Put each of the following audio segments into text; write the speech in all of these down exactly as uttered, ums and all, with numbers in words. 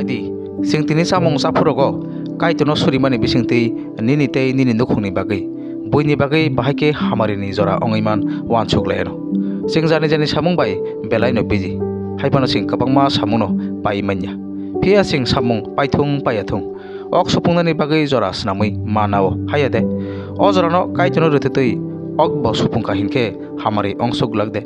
Di, chwng tini chamung chaphurogo Kaitorno surimani bisingtwi nini tei nini nukhungni bagwi, buini bagwi bahai khe hamarini jora wngwi man uansuk lai anw. Chwng jani jani samung bai belaino busy, hai phano chwng kwbangma samungno pai manya. Phiya chwng samung paithung paiya thung, ok supungnani bagwi jora swnamwi ma nao, haiya de? O jorano Kaitorno rwtwtwi ok bo supung kha hinkhe hamari ongsuk glak de?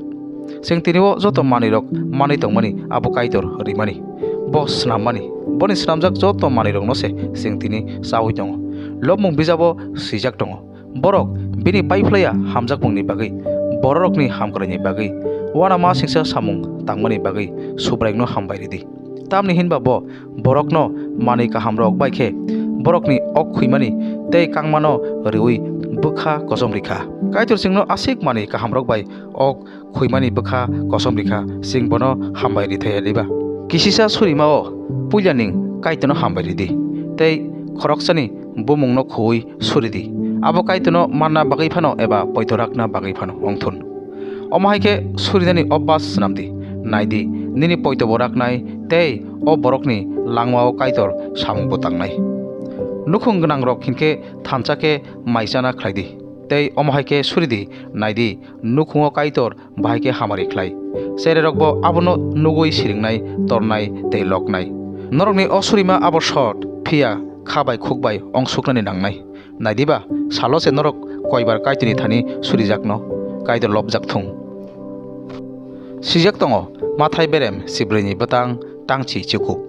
Chwng tini o joto manwirok manwi tongmani abo Kaitor rimani, bo swnammani. Boni swnamjak joto manwirokno se chwng tini chaui tongo. Lobmung bijabo swijak tongo, borok bini paiphlaiya hamjakmungni bagwi, bororokni hamkraini bagwi, uanama singsa samung tangmani bagwi Subraiyungno hambai ridi. Tamni hinba bo borokno manwi kahamrok bai khe borokni ok khuimani tei kangmano riui bwkha kosom rikha. Kaitor chwngno aswk manwi kahamrok bai ok khuimani bwkha kosom rikha, chwng bono hambai rithai liba. Kisisa surimao puila ning Kaitorno hambai ridi, tei khoroksani bumungno khuui suridi. Abo Kaitorno manna bagwi phano eba poito rakna bagwi phano wngthun. Omo hai khe surinani obas swnamdi. Naidi, nini poitobo raknai tei o borokni langmao Kaitor samungbo tangnai. Nukhung gwnangrok hinkhe thansa khe mai chana khlaidi, tei omo hai khe suridi. Naidi, nukhungo Kaitor bahai khe hamari khlai. Chererokbo abono nugui siringnai, tornai tei loknai. Norokni o surima abo sot, phiya kha bai khuk bai ongsuknani nangnai. Naidiba, salo se norok koibar Kaitorni thani surijakno, Kaitor lobjak thung. Swijak tongo, Mathai berem chibrwini bwtang tangchi chukuk.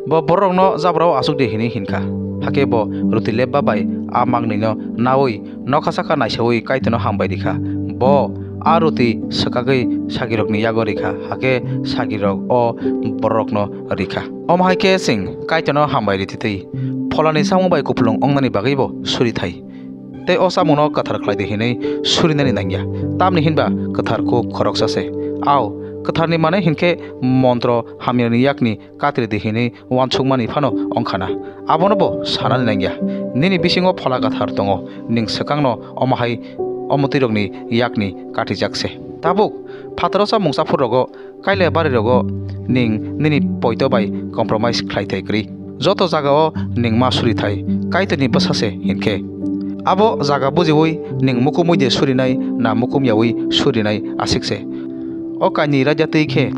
Bo bororokno jabrao achukdi hinwi hinkha. Hakhe bo ruti lebba bai a mangnwino naui nokha saka naisaui Kaitorno hambai rikha. Bo a ruti swkagwi sagirokni yago rikha, hakhe sagirok o bororokno rikha. Omo hai khe chwng Kaitorno hambai rititwi pholani samung bai kupulung wngnani bagwibo suri thai. Tei o chamungno kwthar khlai di hinwi surinani nangya, tamni hinba kwthar kuk khoroksa se. Ao, kwtharni mane hinkhe montro hamyani yakni katri di hinwi uansukmani phano wngkhana. Abono bo sanani nangya, nini bisingo Phola Kwthar tongo, ning swkangno omo hai omotwirokni yakni katijak se. Tabuk phataro chamung chaphurrogo, kailai barirogo ning nini poito bai compromise khlai thai kwrwi. Joto jagao ning ma suri thai, Kaitorni bwsa se hinkhe. Abo jaga bujiui ning mukumui de surinai na mukum yaui surinai aswk se. O kainwi raida twi khe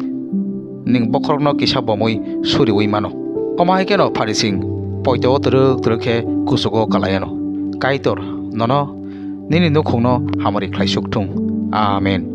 ning bokhorokno kisa bomwi suriui mano. Omo hai kheno Pharising poito o twrwk twrwk khe kuchugo kalai anw. Kaitor nono nini nukhungno hamari khlai suk thung. Amen.